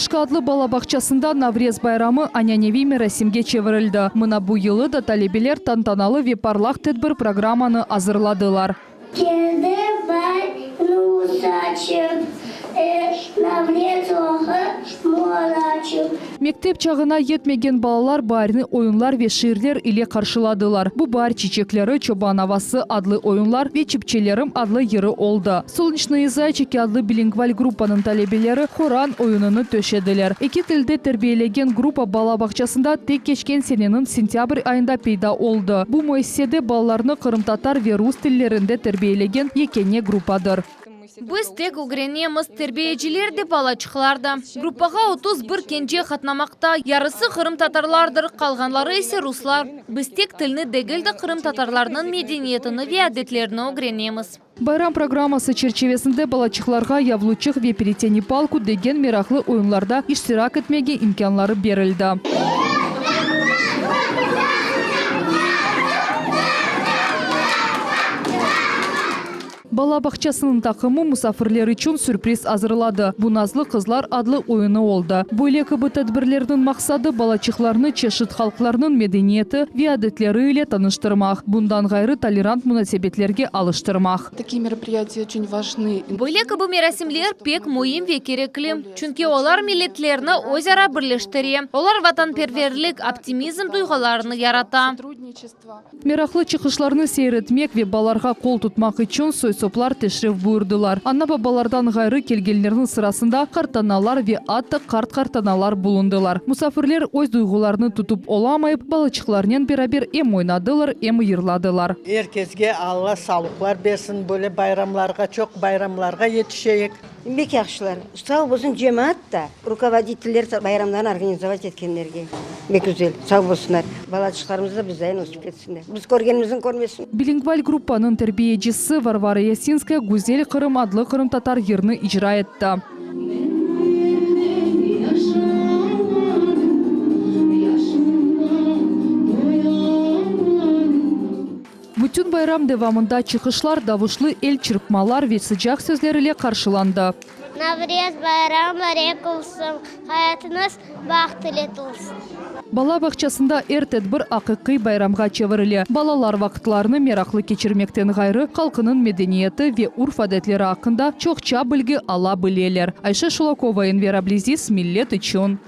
Solnışko adlı bala bağçasında Navrez bayramı ananeviy merasimge çevirildi. Mına bu yılı da talebeler tantanalı ve parlaq tedbir programmanı azırladılar. Keldi bay nur saçıp, Navrez oğı mor açıp. Mektep çağına yetmegen balalar baarni oyunlar ve şiirler ile qarşıladılar. Bu Baar çiçekleri, Çoban avası adlı oyunlar ve Çipçelerim adlı yırı oldı. Solneçnıye zayçiki adlı bilingval gruppanıñ talebeleri Horan oyunını töşediler. Eki tilde terbiyelegen gruppa bala bağçasında tek keçken seneniñ sentâbr ayında peyda oldı. Bu müessisede balalarnı qırımtatar ve rus tillerinde terbiyelegen yekâne gruppadır. Biz tek ögrenemiz, terbiyeciler de, balaçıqlar da. Gruppağa 31 kence qatnamaqta, yarısı qırımtatarlardır, qalğanları ise ruslar. Biz tek tilni degil de, qırımtatarlarnıñ medeniyetini ve adetlerini ögrenemiz. Bayram programması çerçivesinde balaçıqlarğa Yavluçıq ve Pereteni palku degen meraqlı oyunlarda iştirak etmege imkânları berildi. Bala bağçasınıñ taqımı musafirler içün sürpriz azırladı. Bu Nazlı qızlar adlı oyunı oldı. Böyle kibi tedbirlerniñ maqsadı, balaçıqlarnı çeşit halqlarnıñ medeniyeti ve adetleri ile tanıştırmaq, bundan ğayrı tolerant munasebetlerge alıştırmaq. Takie meropriyatiya oçün vajnı. Böyle kibi merasimler pek müim ve kerekli, çünki olar milletlerni öz ara birleştire, olar vatanperverlik, optimizm duyğularını yarata. Meraqlı çıqışlarnı seyir etmek ve balalarğa qol tutmaq içün soy-soplar teşrif buyurdılar. Ana-babalardan ğayrı kelgenlerniñ sırasında qartanalar ve atta qart-qartanalar bulundılar. Musafirler öz duyğularını tutıp olamayıp, balaçıqlarnen beraber em oynadılar, em yırladılar. Er kesge Alla sağlıqlar bersin, böyle bayramlarğa, çoq bayramlarğa yetişeyik. Bek yahşılar. Sağ bolsun cemaat da, rukovoditiller bayramlarnı organizovat etkenlerge. Bek güzel. Sağ bolsunlar. Balaçıqlarımız da bizdayin ösip ketsinler. Biz körgenimizni körmesin. Bilingval gruppanıñ terbiyecisi Varvara Yasinskaya Güzel Qırım adlı qırımtatar yırnı icra etti. Bütün bayram devamında çıqışlar davuşlı el çırpmalar ve sıcaq sözler ile qarşılandı. Navrez bayram mubarek olsun, hayatıñız baht ile tolsun. Bala bağçasında er tedbir aqiqiy bayramğa çevirile. Balalar vaqıtlarını meraqlı keçirmekten ğayrı, halqınıñ medeniyeti ve urf-adetleri aqqında çoqça bilgi ala bileler. Ayşe Şulakova, Enver Abliziz, Millet içün.